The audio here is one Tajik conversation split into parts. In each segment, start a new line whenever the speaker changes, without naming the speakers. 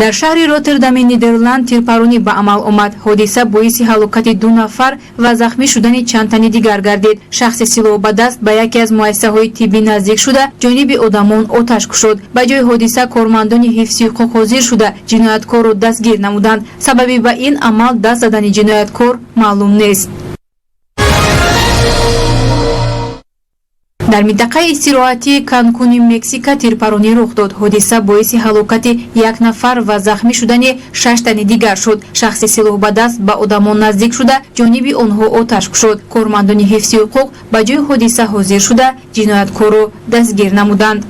Дар шаҳри Роттердами Нидерланд тирпаронӣ ба амал омад. Ҳодиса боиси ҳалокати ду нафар ва захмӣ шудани чанд тани дигар гардид. Шахси силоҳ ба даст ба яке аз муассисаҳои тиббӣ наздик шуда, ҷониби одамон оташ кушод. Ба ҷои ҳодиса кормандони ҳифзи ҳуқуқ ҳозир шуда, ҷинояткорро дастгир намуданд. Сабаби ба ин амал даст задани ҷинояткор маълум нест. Дар минтақаи истироҳатии Канкуни Мексика тирпаронӣ рух дод. Ҳодиса боиси ҳалокати як нафар ва захмӣ шудани шаш тани дигар шуд. Шахси силоҳ ба даст ба одамон наздик шуда, ҷониби онҳо оташ кушод. Кормандони ҳифзи ҳуқуқ ба ҷои ҳодиса ҳозир шуда, ҷинояткорро дастгир намуданд.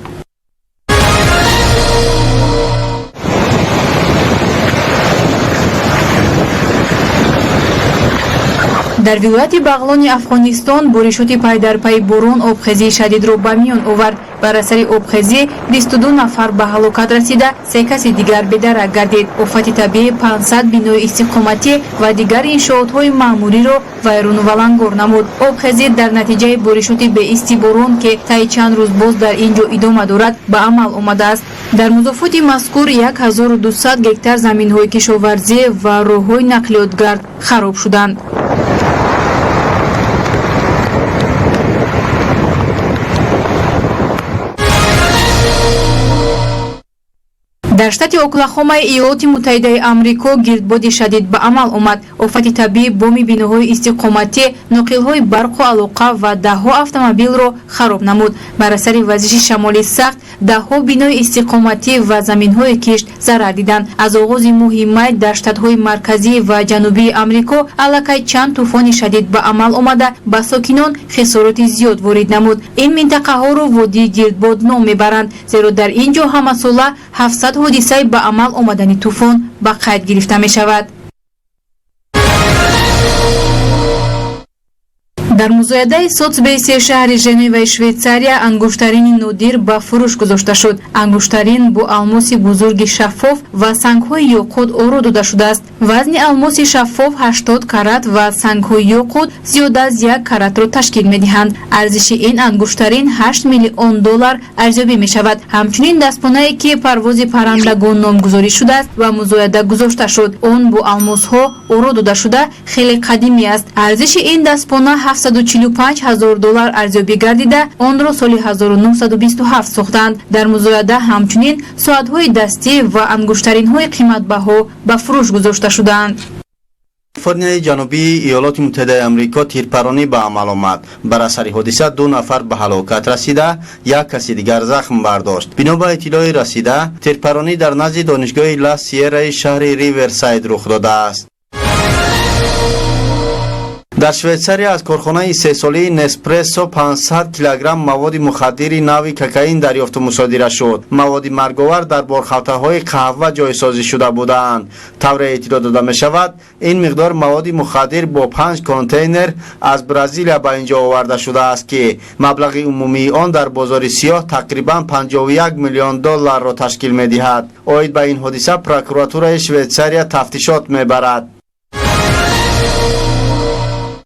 Дар вилояти Бағлони Афғонистон боришоти пайдарпайи борон обхезии шадидро ба миён овард. Бар асари обхезӣ 22 нафар ба ҳалокат расида, се каси дигар бедарак гардид. Офати табиӣ 500 бинои истиқоматӣ ва дигар иншоотҳои маъмуриро вайрону валангор намуд. Обхезӣ дар натиҷаи боришоти беисти борон, ки таи чанд рӯз боз дар ин ҷо идома дорад, ба амал омадааст. Дар музофоти мазкур 1200 гектар заминҳои кишоварзӣ ва роҳҳои нақлиётгард хароб шуданд. Дар штати Оклахомаи Иёлоти Муттаҳидаи Амрико гирдбоди шадид ба амал омад. Офати табиӣ боми биноҳои истиқоматӣ, ноқилҳои барқу алоқа ва даҳҳо автомобилро хароб намуд. Бар асари вазиши шамоли сахт даҳҳо бинои истиқоматӣ ва заминҳои кишт зарар диданд. Аз оғози моҳи май дар штатҳои марказӣ ва ҷанубии Амрико аллакай чанд тӯфони шадид ба амал омада, ба сокинон хисороти зиёд ворид намуд. Ин минтақаҳоро водии гирдбод ном мебаранд, зеро дар ин ҷо ҳамасола 700 ҳодисаи ба амал омадани тӯфон ба қайд гирифта мешавад. Дар музоядаи Сотсбейси шаҳри Женеваи Швейтсария ангуштарини нодир ба фурӯш гузошта шуд. Ангуштарин бо алмоси бузурги шаффоф ва сангҳои ёқут оро дода шудааст. Вазни алмоси шаффоф 80 карат ва сангҳои ёқут зиёда аз як каратро ташкил медиҳанд. Арзиши ин ангуштарин 8 миллион доллар арзёбӣ мешавад. Ҳамчунин дастпонае, ки парвози паррандагон номгузорӣ шудааст, ба музояда гузошта шуд. Он бо алмосҳо оро дода шуда, хеле қадимӣ аст. Арзиши ин дастпона 745 ҳазор доллар арзёбӣ гардида, онро соли 1927 сохтанд. Дар музояда ҳамчунин соатҳои дастӣ ва ангуштаринҳои қиматбаҳо ба фурӯш гузошта шудаанд.
Калифорнияи Ҷанубии Иёлоти Муттаҳидаи Амрико тирпаронӣ ба амал омад. Бар асари ҳодиса ду нафар ба ҳалокат расида, як каси дигар захм бардошт. Бино ба иттилои расида, тирпаронӣ дар назди донишгоҳи Ла Сиераи шаҳри Риверсайд рух додааст. Дар Швейтсария аз корхонаи истеҳсолии Неспрессо 500 килограмм маводи мухаддири нави кокаин дарёфту мусодира шуд. Маводи марговар дар борхалтаҳои қаҳва ҷойсозӣ шуда буданд. Тавре иттилоъ дода мешавад, ин миқдор маводи мухаддир бо панҷ контейнер аз Бразилия ба ин ҷо оварда шудааст, ки маблағи умумии он дар бозори сиёҳ тақрибан 51 миллион долларро ташкил медиҳад. Оид ба ин ҳодиса прокуратураи Швейтсария тафтишот мебарад.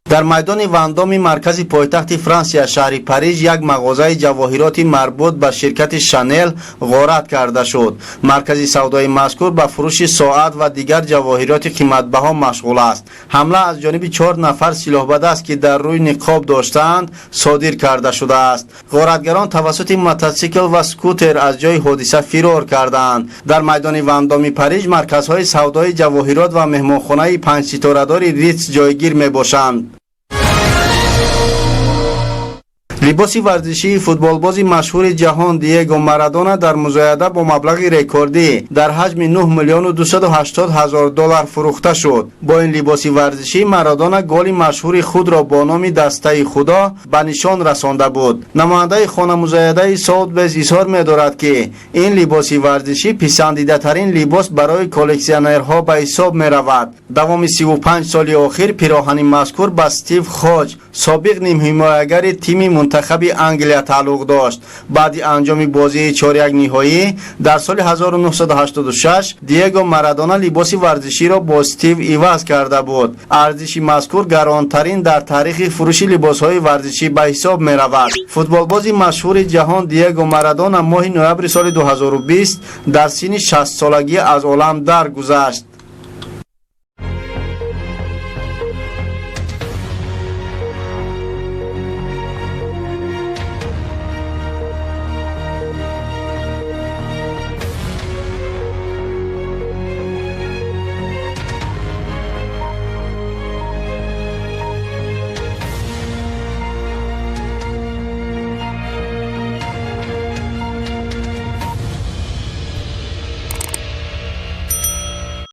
Дар майдони Вандоми маркази пойтахти Франсия, шаҳри Париж, як мағозаи ҷавоҳироти марбут ба ширкати Шанел ғорат карда шуд. Маркази савдои мазкур ба фурӯши соат ва дигар ҷавоҳироти қиматбаҳо машғул аст. Ҳамла аз ҷониби чор нафар силоҳбадаст, ки дар рӯй ниқоб доштаанд, содир карда шудааст. Ғоратгарон тавассути мотосикл ва скутер аз ҷои ҳодиса фирор кардаанд. Дар майдони Вандоми Париж марказҳои савдои ҷавоҳирот ва меҳмонхонаи панҷситорадори Ритс ҷойгир мебошанд. Либоси варзишии футболбози машҳури ҷаҳон Диего Марадона дар музояда бо маблағи рекордӣ дар ҳаҷми 9 миллиону 280 ҳазор доллар фурӯхта шуд. Бо ин либоси варзишӣ Марадона голи машҳури худро бо номи дастаи Худо ба нишон расонда буд. Намояндаи хонамузоядаи Соутбез изҳор медорад, ки ин либоси варзишӣ писандидатарин либос барои коллексионерҳо ба ҳисоб меравад. Давоми 35 соли охир пироҳани мазкур ба Стив Хоҷ, собиқ нимҳимоягари тими Мунтахаби Англия тааллуқ дошт. Баъди анҷоми бозии чоряк ниҳоӣ дар соли 1986 Диего Марадона либоси варзиширо бо Стив иваз карда буд. Арзиши мазкур гаронтарин дар таърихи фурӯши либосҳои варзишӣ ба ҳисоб меравад. Футболбози машҳури ҷаҳон Диего Марадона моҳи ноябри соли 2020 дар синни 60-солагӣ аз олам даргузашт.